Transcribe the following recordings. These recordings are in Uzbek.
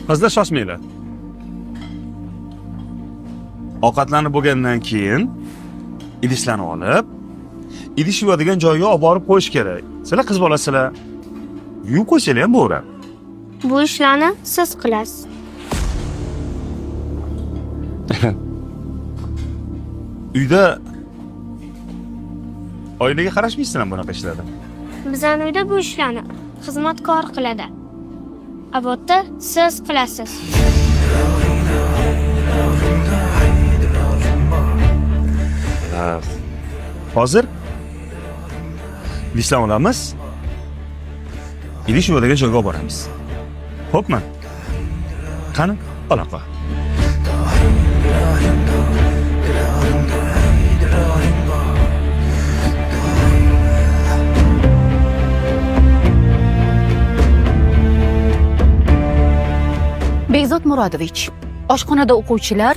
Qizlar, shoshmanglar. Ovqatlanib bo'lgandan keyin idishlarni olib, idish yuvadigan joyga olib borib qo'yish kerak. Sizlar qiz bolasizlar. Yuvib qo'ysanglar ham bo'laveradi. Bu ishlarni siz qilasiz. Uyda oilaga qarashmaysizlar bunaqa ishlarda. Bizani uyda bu ishlarni xizmatkor qiladi. A bu yerda siz qilasiz. Hozir idishlarni olamiz. Idish yuvadigan joyga olib boramiz. Xo'pmi? Qani, ola qol. Bekzod Murodovich, oshxonada o'quvchilar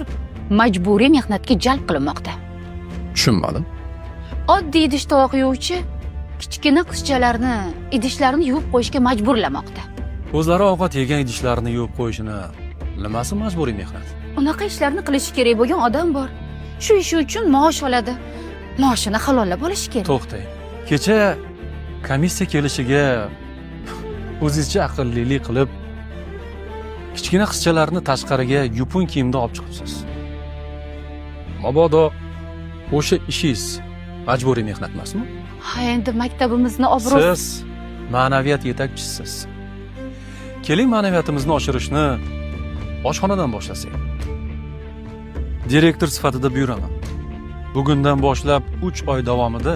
majburiy mehnatga jalb qilinmoqda. Tushunmadim. Oddiy idish tovoq yuvuvchi kichkina qizchalarni idishlarini yuvib qo'yishga majburlamoqda. O'zlari ovqat yegan idishlarini yuvib qo'yishini nimasi majburiy mehnat? Unaqa ishlarni qilishi kerak bo'lgan odam bor. Shu ishi uchun maosh oladi. Maoshini halollab olishi kerak. To'xtang. Kecha komissiya kelishiga o'zingizcha aqllilik qilib kichkina qizchalarni tashqariga yupun kiyimda olib chiqibsiz. Mabodo o'sha ishingiz majburiy mehnat emasmi? Ha, endi maktabimizni obro'si. Siz ma'naviyat yetakchisiz. Keling, ma'naviyatimizni oshirishni oshxonadan boshlasak. Direktor sifatida buyuraman. Bugundan boshlab 3 oy davomida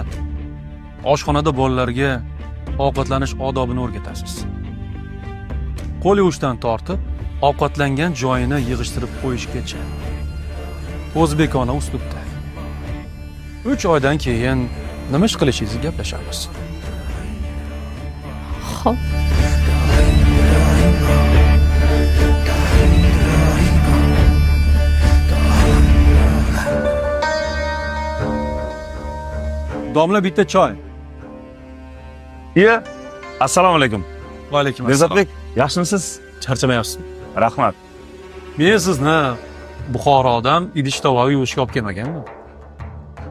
oshxonada bolalarga ovqatlanish odobini o'rgatasiz. Qo'l yuvishdan tortib, ovqatlangan joyini yig'ishtirib qo'yishgacha. O'zbekona uslubda. 3 oydan keyin nima ish qilishingizni gaplashamiz. Xo'p. Domla, bitta choy. Iya. Assalomu alaykum. Va alaykum assalom. Bekzodbek, yaxshimisiz? Charchamayapsizmi? Rahmat. Men sizni Buxorodan idish tovoq yuvishga olib kelmaganman.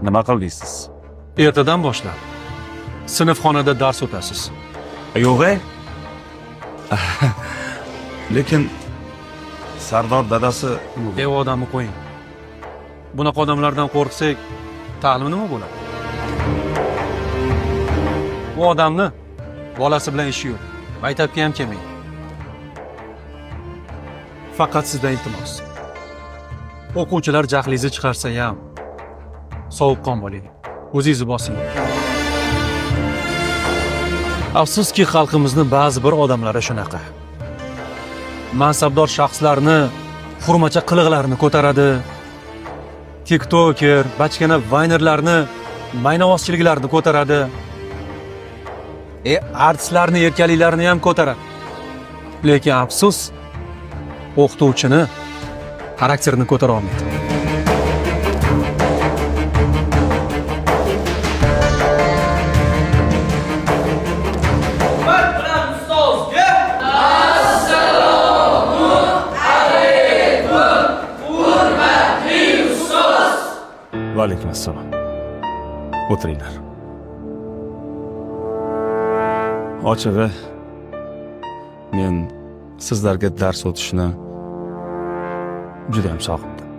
Nima qildingiz? Ertadan boshlab sinfxonada dars o'tasiz. Yo'q, e. Lekin Sardor dadasi Ev odamni qo'ying. Bunaqa odamlardan qo'rqsak, ta'lim nima bo'ladi? Bu odamni bolasi bilan ishi yo'q. Maktabga ham kelmaydi. Faqat sizdan iltimos. O'quvchilar jahlingizni chiqarsa ham sovuqqon bo'ling. O'zingizni bosing. Afsuski, xalqimizni ba'zi bir odamlari shunaqa. Mansabdor shaxslarni xurmacha qiliqlarini ko'taradi. TikToker, bachkana vaynerlarni maynavozchiliklarini ko'taradi. Artistlarni erkaliklarini ham ko'taradi. Lekin afsus, o'qituvchini xarakterini ko'tara olmaydi. Va alaykum assalom. O'tiringlar. Ochig'i, men sizlarga dars o'tishni juda ham sog'indim.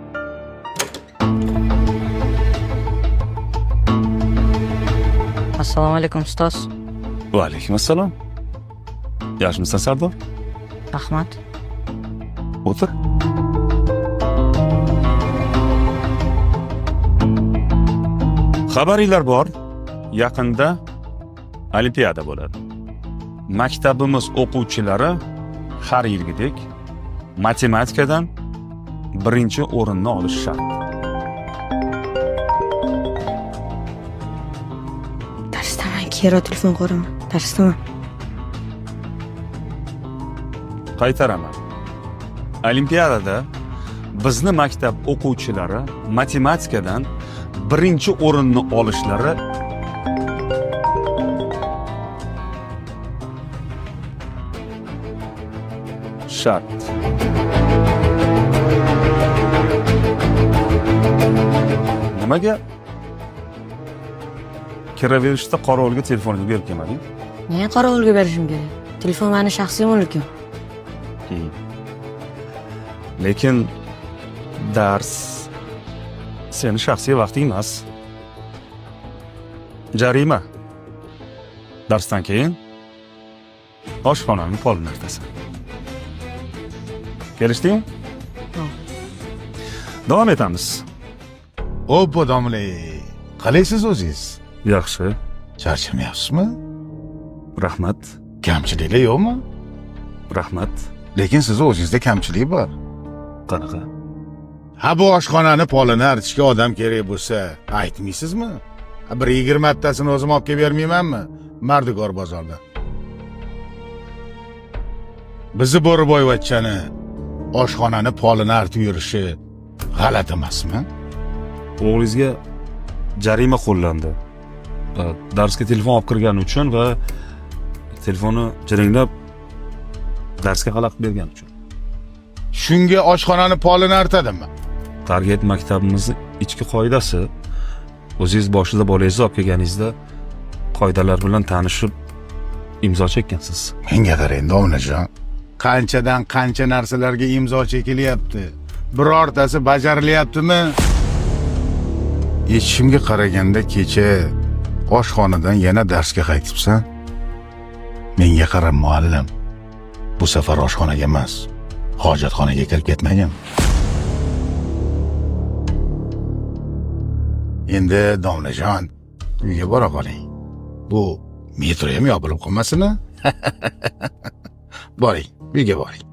Assalomu alaykum, ustoz. Va alaykum assalom. Yaxshimisan, Sardor? Rahmat. O'tir. Xabaringlar bor, yaqinda olimpiada bo'ladi. Maktabimiz o'quvchilari har yilgidek matematikadan birinchi o'rinni olishi shart. Darsdaman, keyinroq telefon ko'raman. Darsdaman. Qaytaraman. Olimpiadada bizni maktab o'quvchilari matematikadan birinchi o'rinni olishlari Shart. Nimaga kiraverishda qorovulga telefoningni berib kelmading? Nega qorovulga berishim kerak? Telefon mani shaxsiy mulkim. Lekin dars seni shaxsiy vaqting emas. Jarima. Darsdan keyin oshxonani polini artasan. Kelishdingmi? Davom etamiz. Oppa, domla, qalaysiz o'zingiz? Yaxshi. Charchamayapsizmi? Rahmat. Kamchiliklar yo'qmi? Rahmat. Lekin sizni o'zingizda kamchilik bor. Qanaqa? Ha, bu oshxonani polini artishga odam kerak bo'lsa, aytmaysizmi? Ha, bir 20 tasini o'zim olib kelib bermaymanmi Mardikor bozordan? Bizni Bo'riboyvachchani oshxonani polini artib yurishi g'alati emasmi? O'g'lingizga jarima qo'llandi. Darsga telefon olib kirgani uchun va telefonni jiringlab darsga xalaqit bergani uchun. Shunga oshxonani polini artadimi? Target maktabimizni ichki qoidasi, o'zingiz boshida bolangizni olib kelganingizda qoidalar bilan tanishib imzo chekkansiz. Menga qarang, domlajon, qanchadan qancha narsalarga imzo chekilyapti, birortasi bajarilyaptimi? Eshitishimga qaraganda, kecha oshxonadan yana darsga qaytibsan. Menga qara, muallim, bu safar oshxonaga emas, hojatxonaga kirib ketmagin. Endi, domlajon, uyga bora qoling. Bu metro ham yopilib qolmasin. Boring, uyga boring.